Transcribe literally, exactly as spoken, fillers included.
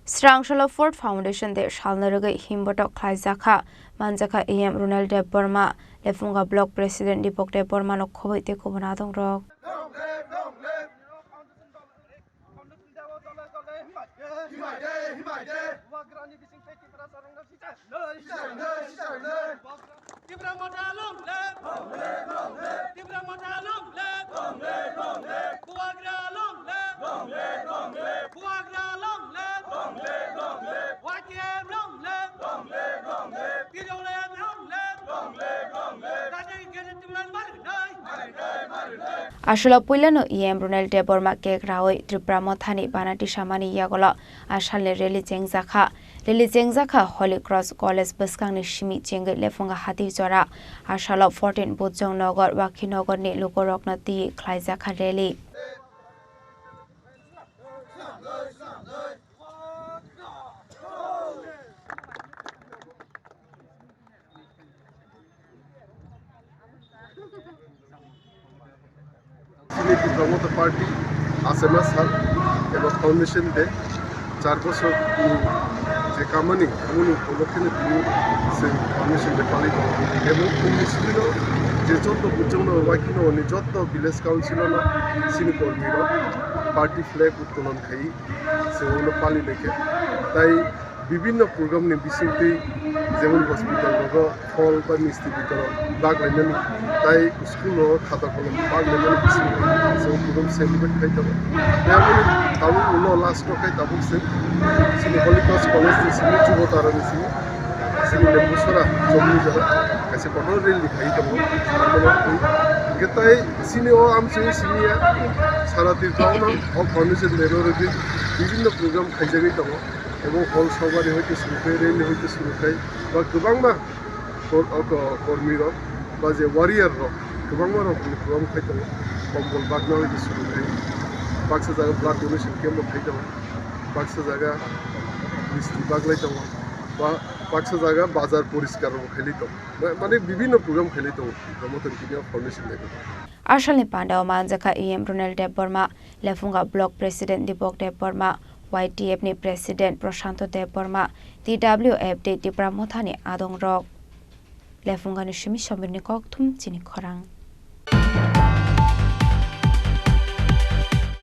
Srangshalo Ford Foundation Day salna rwgwi himbotok khlaijakha, manjakha E M Ronel Debbarma, Lefunga Block President Dipok Debbarma no khobwi tei kubun adongrok. Tipra Motha long live! Tipra Motha long live! Bubagra long live! Bubagra long live! Y T F long live! T W F long live! Aswlao puilano E M Ronel Debbarma cake raui Tipra Mothani banati samani yagulo a salni rally chengjakha. Rally chengjakha Holy Cross College bwskangni simi chengwi Lefunga hati jora. A salo fourteen Bujong Nagar, Wakhi Nagarni lukurokno twi khlaijakha rally. Chini Tipra Motha Party Asema Sal eba Foundation Day char bosor ni je kamani, amoni upolokhe no tini chwng Foundation Day palai tongo. Ebong chini simi no je joto Bujong no, Wakhi no ni joto village council no chini kormi rok party flag uttolon khai chwng no pali lekhe. Tai bibinno program ni bisingtwi, jemon hospital rogo phol ba misti bitorok bag lainani, tai school rogo khata kolom bag lainani bisingtwi chwng program celebrate khai tongo. Tei aboni tabuk ulo last o khai tabuk se chini Holy Cross College ni simi Jubotara ni simi chini Lembusora chowk ni jora kaisa kotor rally khai tongo. Hingke tai chini o amchai simi ya sara tirta o no o foundation day ro rwgwi bibinno program khaijagwi tongo. Ebong hol sobari hoite suru khai, rally hoite suru khai, ba kwbangma kor-, o ko-, kormi rok, ba je warrior rok, kwbangma rok ni program khai tongo. Kombol bagna hoite suru khai, baksa jaga blood donation camp bo khai tongo, baksa jaga misti baglai tongo, ba baksa jaga bazar poriskar bo khailai tongo. Ma-, mane bibinno program khailai tongo, Tipra Motha ni tini o foundation day. Asalni pandao manjakha E M Ronel Debbarma, Lefunga Block President Dipok Debbarma, Y T F ni President Prashanto Debbarma, T W F tei Tipra Mothani adongrok. Lefungani simi Sombirni kokthum chini khorang.